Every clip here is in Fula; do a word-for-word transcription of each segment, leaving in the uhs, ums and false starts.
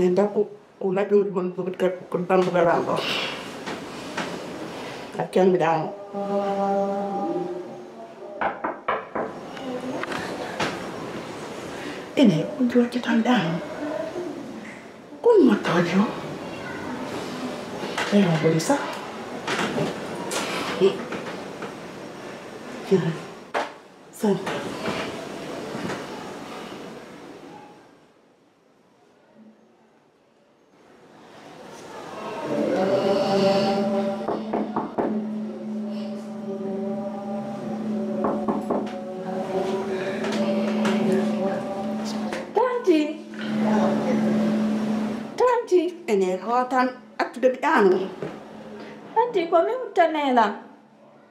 Min da ku, ku laɓi woni mon ko dambugal am ɗo. A calmiɗaama. Ene, ko jooɗi tan ɗaano. Kon mottoojo. Ewa, boni sa. Santa. Tanti. Tanti. Ene ko tan attude ɓiɗɗaano. Tanti, ko mi wuttanee lan.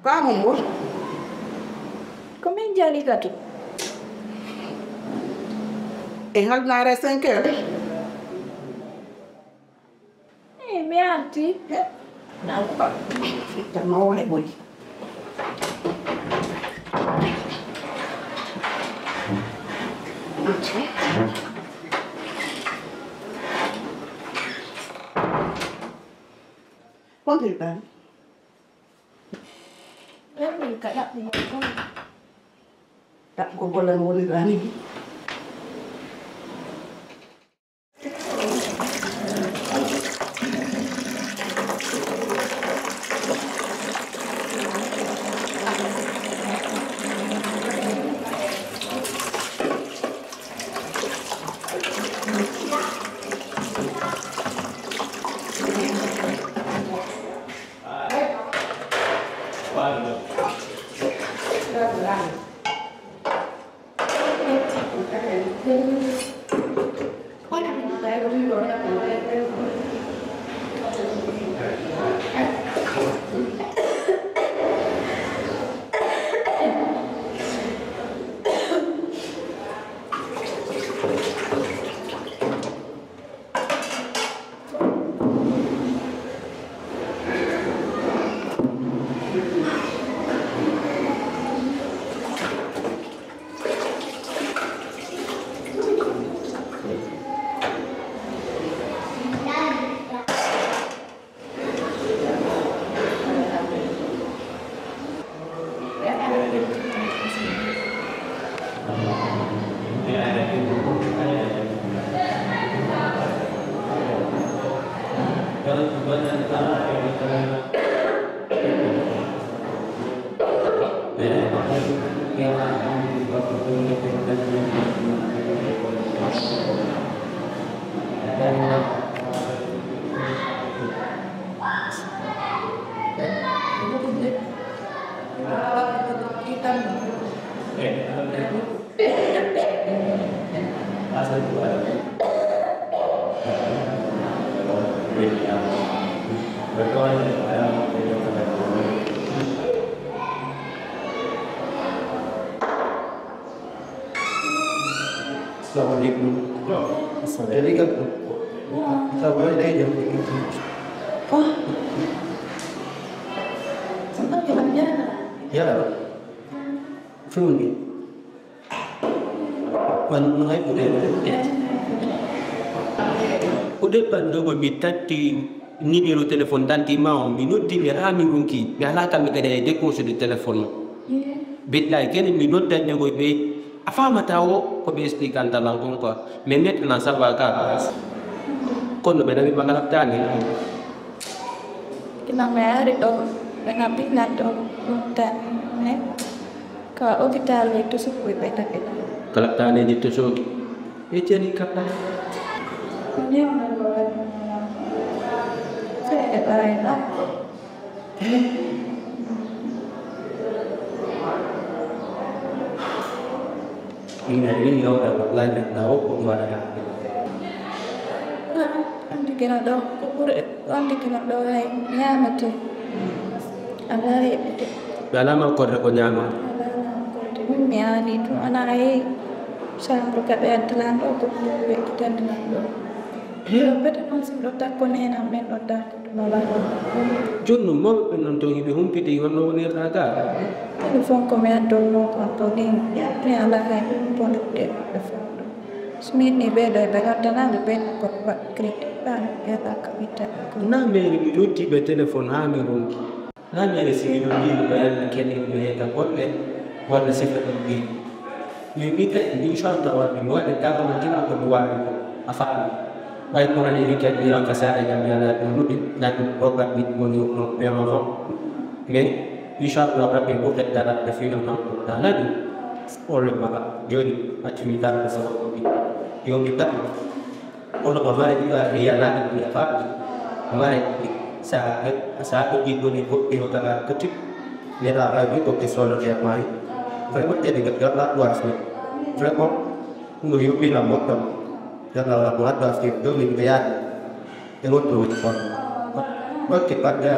Faamum mo. Ko min jali katu. E halnaare cinq heures. Eh, mi arti. Tan ma wona e moƴƴi. Ko mbiɗɗaa? Ɓen min ka ɗaɓɓi mo kon. Ɗaɓɓugol golle no wonirɗaa ni. Assalamu alaikum. Assalamu alaikum. Ça va, day jam. Ko? Yala. Fewni. Wan no hay ɓuuɗe. Ɓuuɗe ɓanndo ko mi tatti numéro téléphone tanti ma on, mi noddi ɓe haa mi ronki. Ɓe alaa kamɓe kadi e décroché de téléphone. Billahi kene mi noddanɓe koye ɓe a faamata o ko ɓe expliquanta lan kon quoi. Mais maintenant ça va ka. Kono ɓe nawi ma kala tani. Kina mi ari ɗo, ɓe na pinna ɗo, ɗum tan, ne? Ka hôpital ɓe toujours ɓe ɓe tawi. Kala taneeji to sooki. E jani kala. Ko newna ɗo waɗi. Fe e ɓawi ɗo. Ina ɗin yewta ko laaj na o ko waɗata. Wonde gila ɗo, ko ɓuri wonde gila ɗo hay ñaamete. Alaa heɓude. Ɓe alaa makkorde ko ñaama. Alaa makkorde. Min mi aali tun, ana hay chambre ka ɓe addi lan ɗo, ko ɓe ɓe addi lan ɗo. Yo, peut-être noon si ɗo takko neenam ɓen ɗo takko tuma lan ɗo. Jooni noon, mawɓe ɓen noon toon hiɓe humpiti, wonno wonirɗa ka. Téléphone ko mi addonnoo kon to ɗin, mi alaa hay ɗum bonirde ɓe fof ɗum. So mi inni ɓee ɗoo, ɓe noddanaa ɓe ɓen ko waɗ crédit, ɓe alaa ka ɓe tawi. Naa mairie mi noddi ɓe téléphone haa mi ronki. Naa mairie si mi noddi ɓe yalla kene mi heɗa golle walla sifa ɗum mbiɗo. Min mi kadi, inchallah rabbi, mi waɗa dagama gila ko mi waawi ko. A faami? Ɓay ko woni weekend mi ronka saare jam, mi alaa ɗum ɗuɗi, na ɗum programme mi woni ɗum ɓe ma fof. Mais inchallah rabbi, ko ɓe dara ɓe fino non ko dara ɗum. Problème ma jooni, accu mi dara ko sabab ko mi. Yo mi tan. Kono ko mari ɗiɗa mi yalani mi faami. Mari sa sa ko ɗi ɗoni goɗɗi o taga kati. Nena rawi ko ke solo ke mari. Vraiment tedi ga yalla ɗo asmi. Vraiment no yuɓɓina moƴƴam. Yalla wala ko wadda asmi ɗo min ɓe yaade. E wonde woni kon. Wakke ɓadde.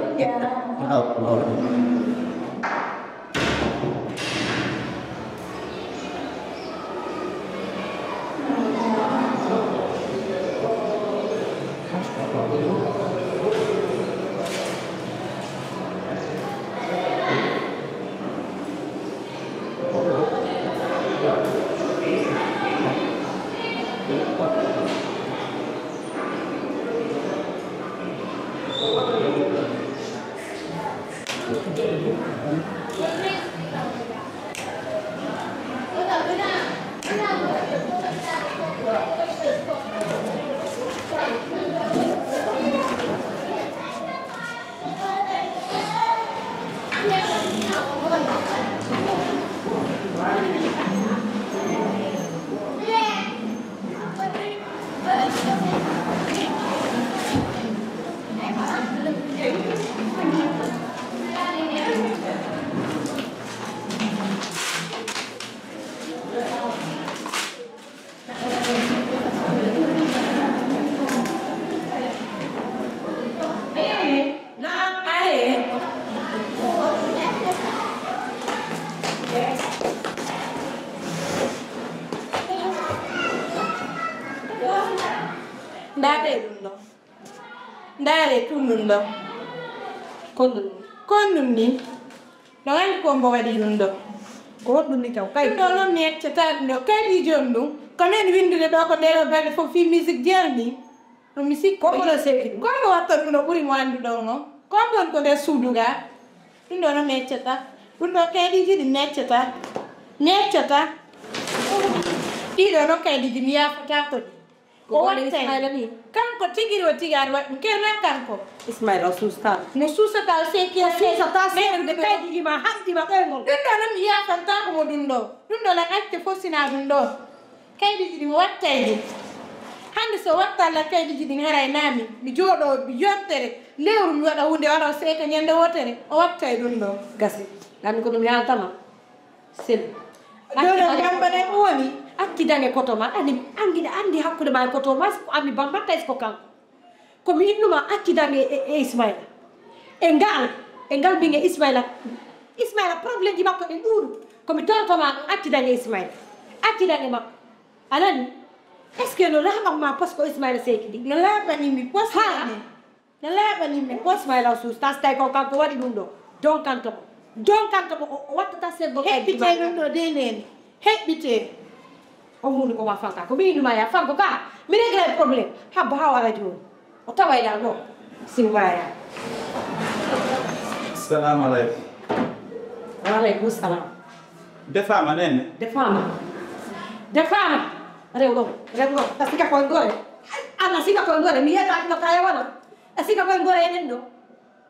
Ndaaree ɗum ɗo. Ndaaree ɗum ɗum ɗo. Ko ɗum. Ko ɗum ni. No anndi ko mbo waɗi ɗum ɗo. Ko honɗum ni taw kay? Ɗum ɗo noon mi accata ɗum ɗo. Kaydi jooni ɗum. Ko min winndude ɗo ko ndee ɗo balɗe fof fii musique jeerni. No mi sikki. Ko kono seedi. Ko mbo watta ɗum ɗo ɓuri mo annduɗo on. Ko mbo woni ko nder suudu ga. Ɗum ɗo no mi accata. Ɗum ɗo kaydiiji ɗi mi accata. Mi accata. Ɗiɗo noon kaydiiji mi yaafata ko ɗi. Ko o golle wattay. Ismaila ni? Kanko tigi o tigi aɗa waɗi ɗum. Kerna kanko. Ismaila o suusata. Mo suusata o seeki. O suusata. Mais seekude ɗum ɗo kaydiiji ma, hanti ma ɗoyngol. Ɗum ɗo noon mi yaafantaako mo ɗum ɗo. Ɗum ɗo lan acce fof sina ɗum ɗo. Kaydiiji ɗi mi wattay ɗi. Hannde so watta lan kaydiiji ɗi haray naami. Mi jooɗo mi yontere. Lewru mi waɗa huunde wara o seeka ñande wootere. O wattay ɗum ɗo. Gasi. Lanni ko ɗum yaaltama. Sel. Dono gamba ne woni. Acci dange koto ma, ani anndi, anndi hakkunde ma e koto ma, ko ami bambatta, est-ce que kanko? Ko mi innuma acci dange e, e Ismaila. E ngal, e ngal mbinge Ismaila. Ismaila, problème ji makko ɗi ɗuuɗu. Ko mi torotoma ɗum, acci dange Ismaila. Acci dange makko. A nani? Est-ce que no laaɓan ma par ce que Ismaila seeki ɗi? No laaɓani mi pos. Ha. Nene. No laaɓani mi. Ko Ismaila o suusata, so tawi ko kanko waɗi ɗum ɗo. Donkanto mo. Donkanto mo, o, o wattata seggol kaydi. Heɓɓitee ɗum ɗo de nene. Heɓɓitee. O woni ko ma fanka. Ko mi innuma ya fanko ka. Mi regle problème. Habba hawa radio. O taway lan ɗo. Simbaya. Assalamu alaikum. Wa alaikum salam. Defaama nene. Defaama. Defaama. Rew ɗo. Rew ɗo. A sika koye gore. Ana sika koye gore. Mi yeta ɗo kaya wala. A sikka koye ngoro enen ɗo.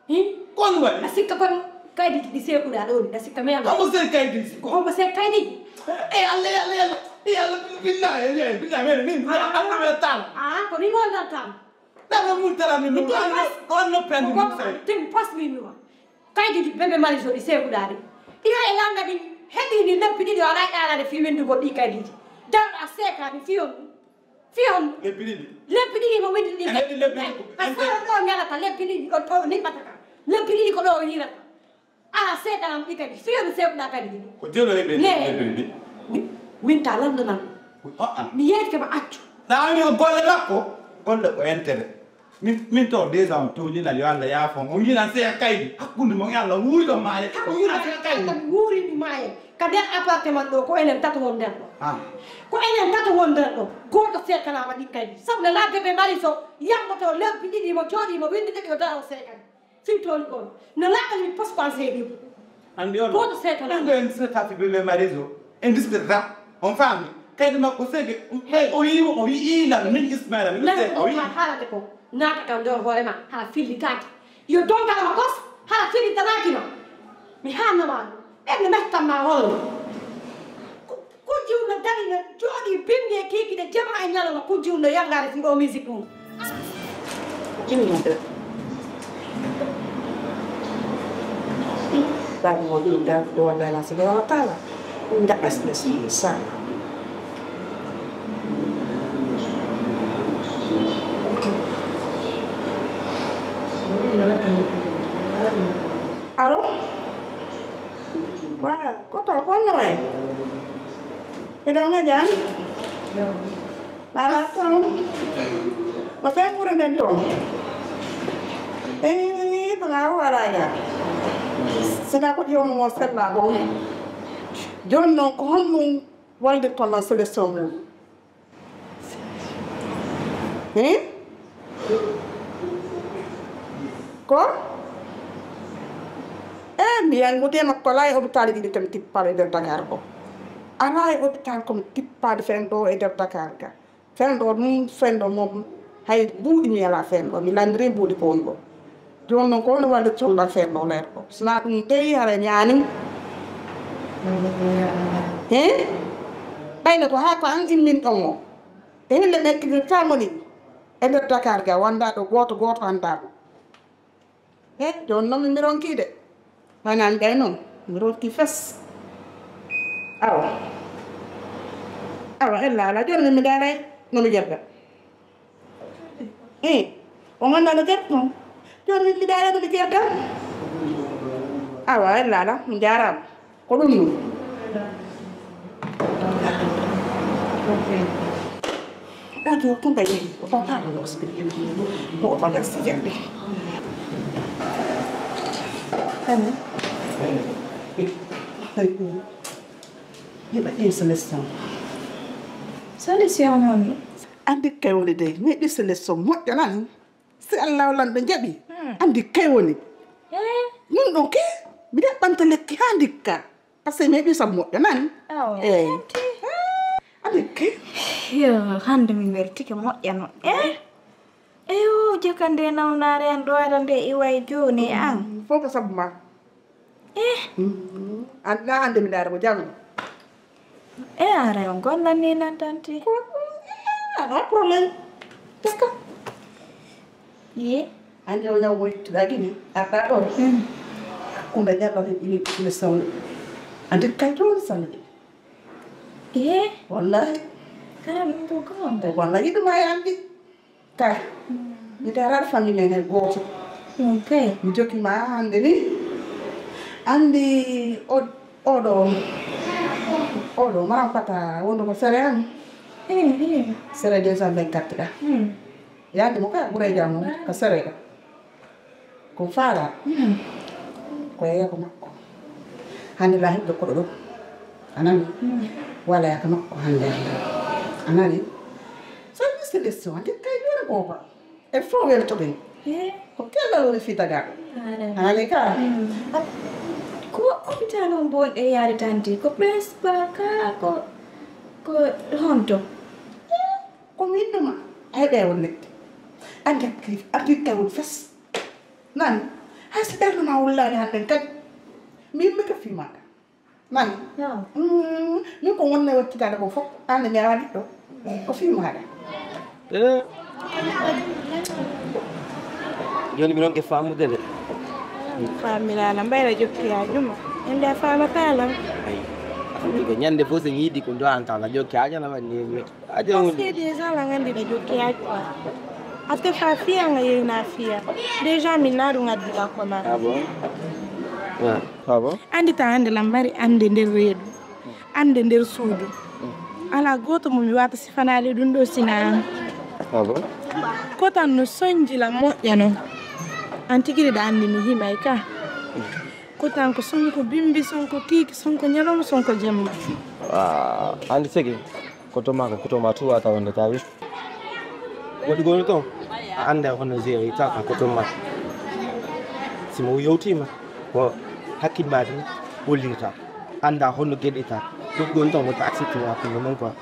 Hi? Kon waɗi? A sikka kon kaydi ɗi seekuɗa ɗo ni, a sikka mi. Hombo se kaydi? Ko hombo se kaydi? E Allah, e Allah, e Allah, e Allah, billahi, e billahi, men min. Ah, ah, ah, ah, tal. Ah, ko ni ngol dal tal. Dama mun tala min. Ko on no pendi. Tin pas mi mi wa. Kaydi ɗi bebe mari so ɗi seekuɗa ɗi. Ina e langa ɗi heɗi ni leppi ɗiɗi wala ƴaanade fi windugol ɗi kaydi. Dal a seeka ni fi on. Fiyon. Lebbi ɗiɗi. Lebbi ɗiɗi mo windi ɗi. Ene heɓi lebbi ɗiɗi. A sara ɗo ñalata lebbi ɗiɗi ko to niɓɓata ka. Lebbi ɗiɗi ko ɗo o yirata. A seeɗa am ɗi kadi. Fiyon seeɗa kadi ɗi. Ko jelo heɓi lebbi ɗiɗi. Min ta landunan. Mi yeeɗike ma accu. Na ami ko golle makko. Golle ko intérêt. Min min to déjà on tooñinal yo Allah yaafo mo yinan seeɗa kaydi hakkunde mo e Allah wuuyo maaye o yinan seeɗa kaydi. Kam wuurini maaye ka nder appartement ɗo ko enen tato won nder ɗo. Ko enen tato won nder ɗo gooto seekanama ɗi kaydi sabu ne ladde ɓe mari so yammoto lebbi ɗiɗi mo jooɗi mo windide ɗi o daro seekani. Fintoni on no laɓɓani mi pospanseeɗi. Anndi on gooto seekanama ɗum ɓen seetati ɓe le mariage o. En distirta on faami kaydi makko sege. Hey o yiimo o yi'iila min ismaila min seega o yi'i haalade ko naata kam nder hoore ma haa fillitaaki yo dongal ma kos haa fillitanaaki ma. Mi haannama ɗum ɓen no mettan ma hoore. Kujju no dari no jooɗi bimbi e kiikiɗe jema e ñalawma kujju no yallare si ɗo musique mum. Jinnuɓe. Ɗaɗi mo ɗin dan ɗo wallala subhanahu wa taala. Ɗum jaɓɓa sila sila. Alo. Waaw, ko to ko no way. Idan na jan. Baba ton. Ko fen kure den ton. Eh, bana wala ya. Sina ko yo mo sella ko. Jon non ko honno walde ton la solution mo. Hee? Ko? E mbiyan mo dema ko alaa e hôpital ɗiɗi kam tippaɗo e nder Dakar ko. Alaa e hôpital komi tippaade fen ɗo e nder Dakar ga. Fen ɗo ɗum fen ɗo moom hay buuɗi mi alaa fen ɗo mi landiri buuɗi ko woni ɗo. Jooni noon ko woni wadde colla fen ɗo leer ɗo sina ɗum tawi hara ñaani. He ɓayno ko haa ko an immin ɗon o. E hille ɓekkidin kamoni e nder Dakar ga wanndaa ɗo gooto gooto anndaa ɗum. He jooni noon mi ronkii de. Waynaani gay noon mi ronkii fes. Awa awa ella alaa jooni min mi daaray no mi jerga. I o nganndaa no jerga noon jooni min mi daaray no mi jerga. Awa ella alaa mi jaaraama. Ko ɗum ɗum. Ɗaɗo tumba yehi ko fawtaano no hospital ko o bagas jande. Heɓa ɗin solution. Solution honno? Anndi kay woni dey mi ɗi solution moƴƴo nan. Si Allah lanɗo jaɓi anndi kay woni. Ɗum ɗon ke mi ɗaɓɓanta lekki haa ndikka. Par ce que mi heɓi sam moƴƴo nani. Eyi. Anndi ke? Yo hannde mi weltike moƴƴano. E eyo jaka nde nawnaare an ɗo ara nde iwa e jooni an. Fof ko sabu ma. E anna hannde mi ndaara ko jam. E ara on gollanni nan tanti. Ano problème. Teka. Ye. Anndi o ñaw woytuɗa gine arɗa ɗon. Kumba ñallo he ɓini ɓini sawni. Anndi kay toon sawni. Ye. Wallahi. Kala ɗum ko gombe. Wallahi ɗum ay anndi. Kay. Mi darar famille ne gooto. Ɗum kay. Mi jokki ma hannde ni. Anndi o oɗo oɗo maram pata wondu ko sere an. Sere deux cent vingt-quatre ɗa. Yaade mo kala ɓuray jam mum ka serega. Ko faala ko yeeya ko makko. Hande la heɓde koɗo ɗo. A nani? Wala yaka makko hande hande. A nani? So mi selection hande kay jona goba. E fo welto ɓe. Ko kella woni fi daga. Hande ka. Ko hôpital on bon e yaade tante ko principal ka ko ko honto. Ko mi innama ay ɓeewol lekki. Anndi kay anndi kay woni fes. Nani? Hay so ɓernde ma wullaani hannden kadi. Mi yimmi ka fii maaɗa. Nani? Min ko wonno wakkitaade ko fof. Aan mi awa ɗiɗɗo. Ko fii maaɗa. Jooni mi ronke faamude nde. Faamiraala mbayra jokki haa juma. Ende a faamataa lan. Ayi. A Ko ñande fof so yiidi ko do an tan a jokki haajana waɗi ni. Parce que déjà la ngandi da jokki haaju. Ate fa fiya nga yeyna fiya. Déjà min na ɗum addi ka koma. Ah bon? Ah bon? Andi ta hande lambari ande nder reedu. Ande nder suudu. Ala goto mo mi wata sifanaade ɗum ɗo sina. Ah bon? Kotan no sonji la moƴƴa non. An tigiri da andi mi himay ka. Kotan ko sonko bimbi sonko kiiki sonko ñalawma sonko jemma. Ah, andi segi. Koto ma ko koto ma tuwa ta wonde tawi. Woɗi goni ton? A anda hono jeeyta ka koto ma. Si mo yewtima ko hakkil ma tan hollirta. Anda hono geɗeta. Woɗi goni ton wota accepté wa ko non quoi.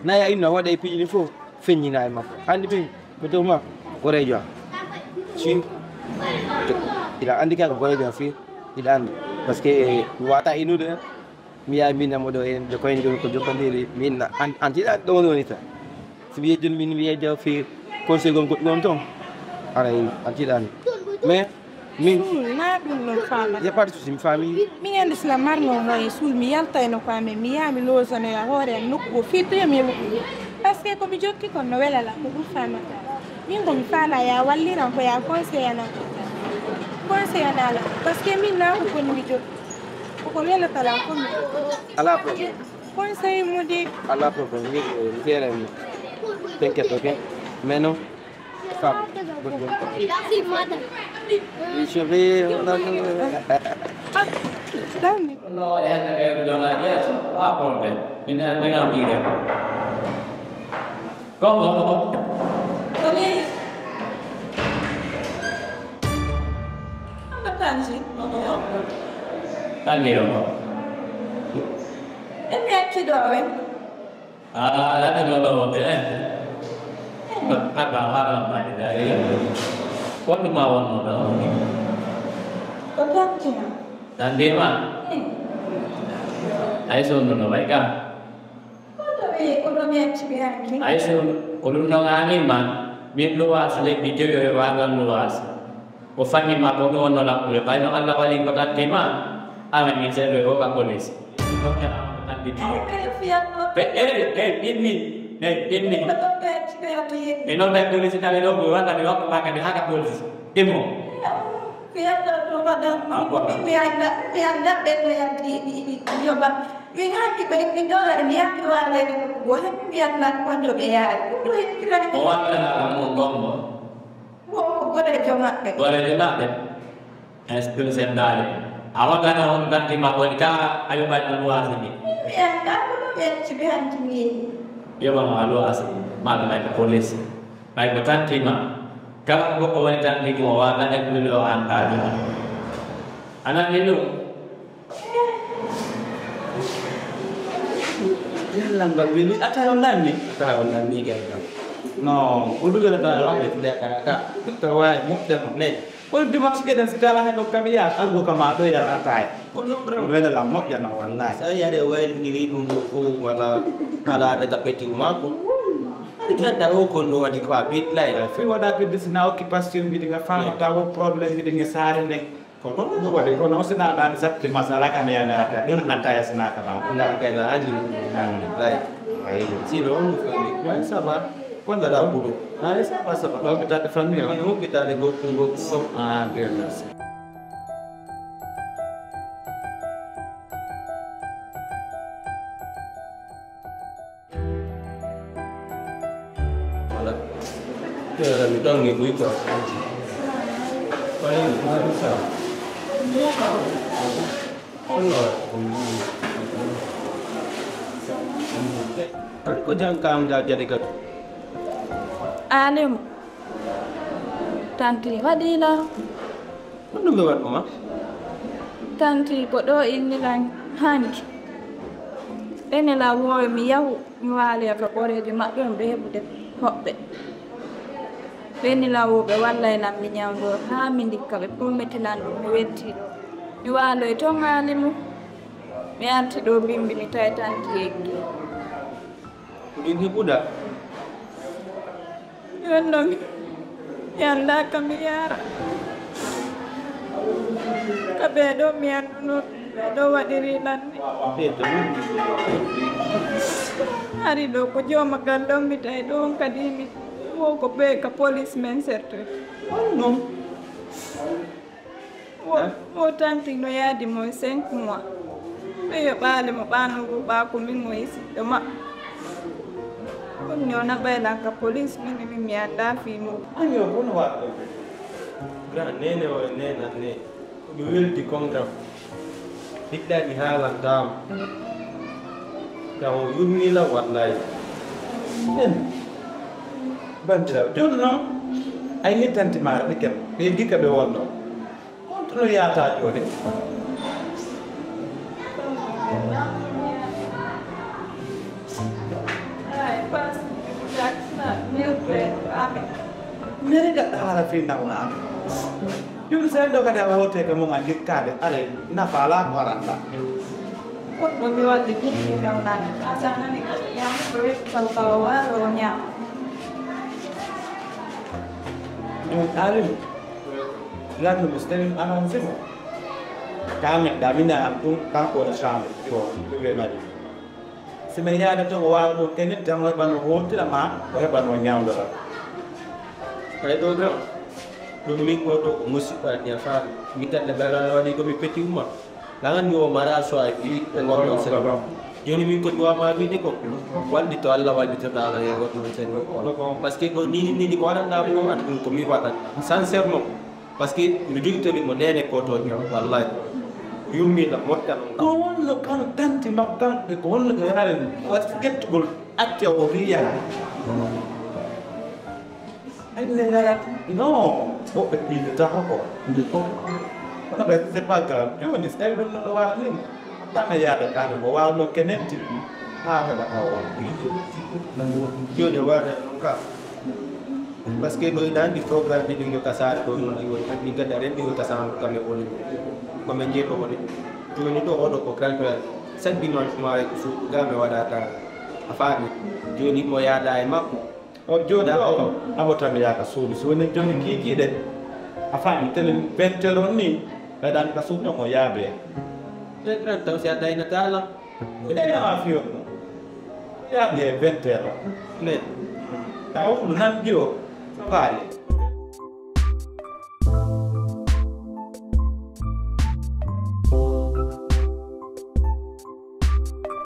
Naya inno waɗa e piiji ɗin fof feññina e makko. Andi pi koto ma gorejo am. Si ila andi ka ko gorejo am fi ila andi. Parce que wata inude. Mi yaha min namo ɗo en ɓe koyen joni ko jokkondiri min an tiɗaɗi ɗo woni tan. So mi yejjun min mi yejja fi conseil gon goɗɗi gon toon. Ara en tiɗani mais min na ɗum non famata. Ya pas de souci mi faami. Min andi sila marno no e suul mi yaltayno ko amen mi yaha mi losanoya hoore am nokku o fittoya mi heɓa ɗum. Parce que ko mi jokki kon no welala ko ɗum famata. Min ko mi faala ya walliran ko ya conseil ana conseil ana ala. Parce que min na ko koni mi jokki. Koko welata la ko mi. Ala problème. Conseil mo de. Ala problème. Mi mi fere mi. T'inquiète, ok? Mais non. Femme. Good, good. Je vais. Dani. No, eh, eh, don't like yes. Ah, problème. Min na ngam dire. Kongo. Koni. Anda tanji. Tanji yo. Emi acci do we. Ah, la de lo lo de. Kata wala ma de. Wonde ma wonno da. Ko tanji. Tande ma. Ay so no no bai ka. Kono ɓe kono mi acci ɓe hanki. Ay so ko ɗum ɗon anima min luwaas lebbi joyo e waagal luwaas. Ko fanni ma ko ɗum wonno lakkude ɓayno Allah wali ko tatti ma. Amen min seeɗo e oga police. Ɓe ɓe ɓe ɓinni ɓe ɓinni. Mi noon ɓe police tawi ɗo ko walla mi wakko ma kadi haka police. Ɗimo. Mi anda mi anda ɓe no yalti yoba. Min hakki ɓe min ɗo waɗa mi hakki waɗa ko hakki mi anda wonde ɓe yaari ɗum ɗo hekkirani. O waɗɗanaaka mo gombo. Ko gorejo maɓɓe. Gorejo maɓɓe. Esprit sendaade. A waɗɗana on ganti ma woni ka a yoɓani on waasi ni. Mi anda ko ɓe ci ɓe anti ni. Yoɓa ma luwaasi ma ɓe may ko police. May ko tanti ma. Kala ko goɗɗo woni tanti mo waɗa e ɗum ɗo an ka ɗum. Anan ni ɗum. Yalla ngal weli ata on nanni. Ata on nanni gay kam. No, ko dugal ta on be de ka ka. To way mo de ne. Ko dimanche ke den stala he do kamiya an go kama do ya ata. Ko no bro. Wela la mo ya na wallahi. Sa ya de way ngiri dum ko wala ala de tapeti mako. Ari ka da o ko no wadi ko bitlay. Fi wada be disna occupation bi diga fa ta wo problème bi diga sare ne. Ko ɗum ɗum waɗi kono o sina ɗan satti masala kam yanata ɗum nanta yasina kama. Nda kay na aji. Lay. Sino on fami. Way ça va. Kon da da budo. Ay ça va ça va. Hôpital de famille. Hôpital de gokku gokku. Ah bien merci. Voilà. Tera mi ɗon ni buy quoi. Wala ni buy sa. Ko jangkam da jadi ka. Alim. Tanti waɗi la. Ko ɗum ɓe waɗ uma? Tanti ko ɗo inni lan hanki. Ɓe nela woowe mi yahu mi waaloya ka ɓoreejo maɓɓe on ɓe heɓude hoɓɓe. Ɓe nela wooɓe wallay lan mi ñawndo haa mi ndikka ɓe pour meti lan ɗum mi welti ɗo. Mi waaloy ton haali mum. Mi arti ɗo bimbi mi tawi tanti yeggi. Min heɓuɗa. Yonno mi anndaa ka mi yaara. Ka ɓee ɗoo mi annduno. Ɗo waɗiri lanni. Ari ɗo ko jooma gal ɗon mi tawi ɗo on kadi mi wo ko ɓe ka police men sertoy. Honno? Wo, wo tanti no yaadi mo cinq mois. Ɓe yo ɓaale mo ɓaano ko ɓaako min mo e siɗɗo ma. Ɗum yo na ɓaylan ka police min min mi annda fii mum. An yo kono waɗɗo. Grand nene o e nena ne. Ko mi weldi kon kam. Ɓiɗɗa mi haalantaama. Kam o yurmila wallahi. En. Bandiraɓe, jooni noon, ay ni tanti maare ɓe ken. Ɓe gika ɓe wonno. On to no yaata jooni. Meri gaɗɗa haala fii nawnaami. Ɗum seen ɗo kadi a woote ka mum a jikkaade are nafa alaa ko aranta. Goɗɗo mi wadde jikki nawnaami. Asa nani ko ƴaam ko wekki taw kawa waalo o ñaama. Ɗum ɗaalimi. Landu mo so tawii arrangé mo. Ka min ɗamina am ɗum kanko woni chambre ko ɓe mari. Si min yaada to o waawa ɗum kenin tan o heɓano hootira ma o heɓano ñawdora. Kay ɗo ɗo ɗum min ko ɗo ko musiɓɓa ñafa. Min tan ɗe mbaɗa waɗi ko mi peti umma. Langan mi o mara so ay ɓi ɓe goɗɗo sen. Joni min ko ɗuwa ma wiɗi ko walli to Allah walli to ɗala e goɗɗo sen. Parce que ko ni ni ko waɗanɗa ko an ɗum ko mi waɗan sincèrement. Parce que mi jogitori mo nene kotojo wallahi. Yummi la motta non. Ko wonno kan tanti makko kanko ko wonno ko yaare waɗi gettugol acca o riya. Ay ne yarat non. Woɓɓe piidata ko kono ɓe c'est pas grave. Joni si tawi ɗum no wawa ni tana yaada kane mo wawno kenenti ha heɓa taw on. Joni waɗa non ka. Parce que ɗo ina anndi programme ɗi ɗo ka saare ɗo noon ɗi woni ɗi gadda ren ɗi woni ka saare kam e woni ko men jeeto woni. Jooni ɗo oɗo ko grand frère saɗɗi noon maare ko suuɗu ga mi waɗata a faami. Jooni mo yaada e makko. O jooni o abotami yaaka suudu so woni jooni kiikiiɗe a faami tele vingt heures on ni ɓeɗan ka suudu ɗon o yaabe. Ɓe grand taw si a daynataala. Ko ɗe yawa fiyo ɗum yaabe e vingt heures on. Ne taw ɗum nan jiwo faale.